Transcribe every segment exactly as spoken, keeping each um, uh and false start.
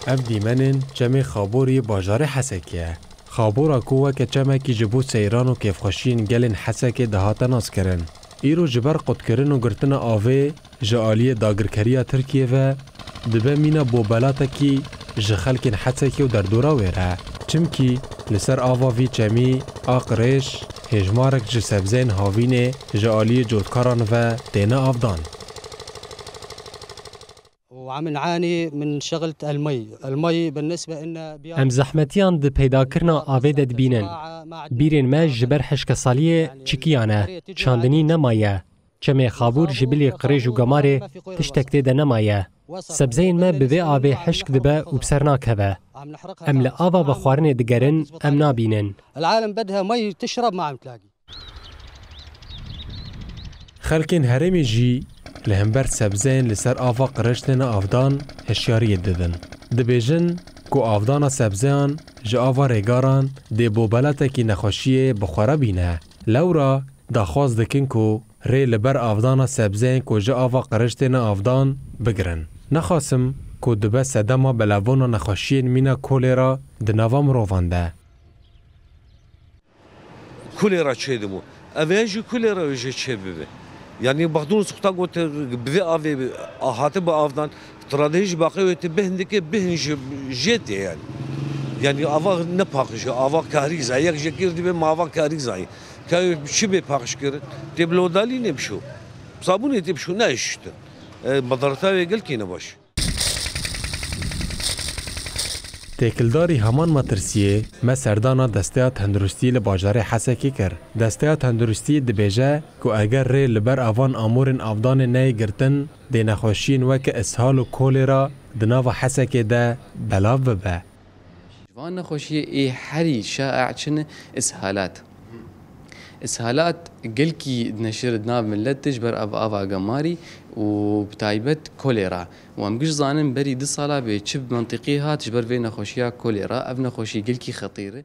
Ev dîmenên Çemê Xabor yê bajarê Hesekê ye. Xabora ku weke çemekî ji bo seyran û kêfxweşiyên gelên Hesekê dihate naskirin. Îro ji ber qutkirin û girtina avê ji aliyê dagirkeriya Tirkiyê ve dibe mîna bobelatekî ji xelkên Hesekê û derdora wê re. Çimkî li ser ava vî çemî a qirêj hêjmarek ji sebzeyên havînê ji aliyê cotkaran ve têne avdan. وعم نعاني من شغلة المي، المي بالنسبة إلنا بيا- Em zehmetiyan di peydakirina avê de dibînin. Bîrên me ji ber hişkesaliyê çikiyan e. Çandinî nemaye. Çemê Xabûr ji bilî qirêj û gemarê tiştek tê de nemaye. Sebzeyên me bi vê avê hişk dibe û bi ser nakeve. Em li ava vexwarinê digerin, em nabînin. العالم بدها مي تشرب، ما عم تلاقي. Xelkên herêmê jî li hember sebzeyên li ser ava qirêj têne avdan hişyariyê didin. Dibêjin ku avdana sebzeyan ji ava rêgaran dê bobelatekî nexweşiyê bi xwe re bîne. Lewra daxwaz dikin ku rê li ber avdana sebzeyên ku ji ava qirêj têne avdan bigirin. Nexasim ku dibe sedema belevbûna nexweşiyên mîna kolera di nava mirovan de. Kolera çêdibû. Ev ê jî kolera wê jê çêbibe. Yanî baxdûn suxta gote bi vê avê hate bi avdan. Tiradê jî baqê wê tê bêhn dike, bêhn jê tê yanî. Yanî ava ne paqij e, ava kahrîza. Yek jê kir dibe ma ava kahrîza ye. Ka wê çi bê paqij kirin? Tê bi lodalînê bişo. Sabûnê tê bişo, ne şiştin. Medareta wê gelkî ne baş. Têkildarî heman metirsiyê me serdana Desteya Tenduristî li bajarê Hesekê kir. Desteya Tenduristî dibêje ku eger rê li ber avan amûrên avdanê neyê girtin, dê nexweşiyên weke ishal û kolêra di nava Hesekê de belav bibe. Ji van nexweşiyê ê herî şae çi ne? Ishalat. Ishalat gelkî neşir di nav milet de ji ber ev ava gemarî û bi taybet kolera. Û em giş zanin berî du sala bê çi bi mentiqî hat ji ber vê nexweşiya kolera. Ev nexweşî gelkî xetîr e.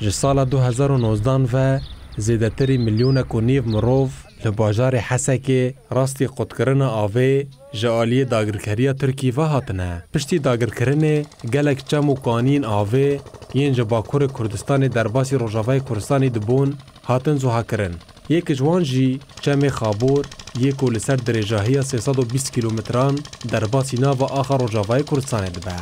Ji sala du hezar û nozdan ve zêdetirî milyonek û nîv mirov li bajarê Hesekê rastî qutkirina avê ji aliyê dagirkeriya Tirkî ve hatine. Piştî dagirkirinê gelek çem û kaniyên avê yên ji Bakurê Kurdistanê derbasî Rojavayê Kurdistanê dibûn, hatin zuhakirin. Yek ji wan jî Çemê Xabor yê ku li ser dirêjahiya sê sed û bîst kîlometran derbasî nava axa Rojavayê Kurdistanê dibe.